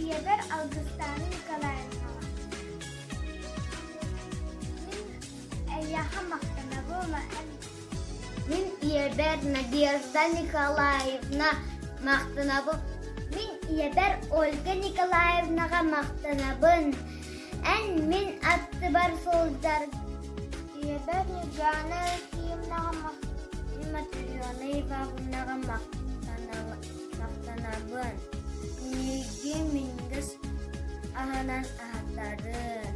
Ийэбэр Алгыстаана Николаевнаҕа. Мин эйиэхэ махтанабын. Мин ийэбэр Надежда Николаевна махтанабын. Мин ийэбэр Ольга Николаевнаҕа махтанабын. Эн мин аттыбар сылдьар. Ийэбэр Ньургуйаана Ефимовнаҕа Матрена Ивановнаҕа махтанабын. Миигин минньигэс аһынан аһатарын,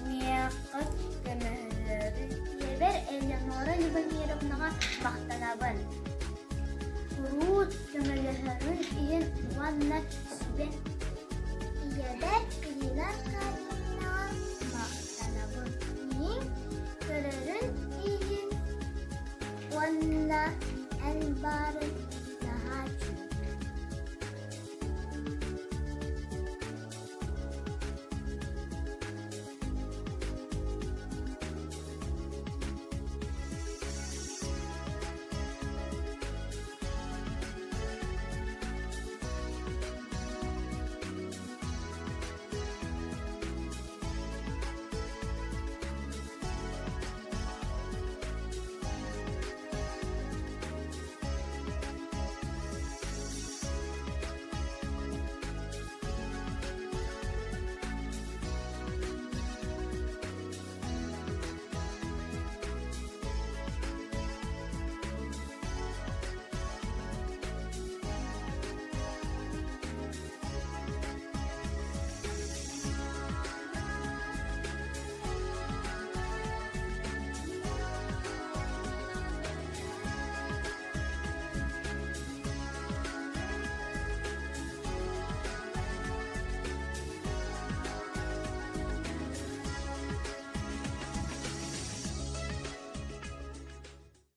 миэхэ көмөлөһөрүн Ийэбэр Элеонора Любомировнаҕа махтанабын. Куруут көмөлөһөрүн иһин уонна сүбэ Ийэбэр Ирина Аркадьевнаҕа махтанабын. Мин көрөрүн иһин уонна эн баарын.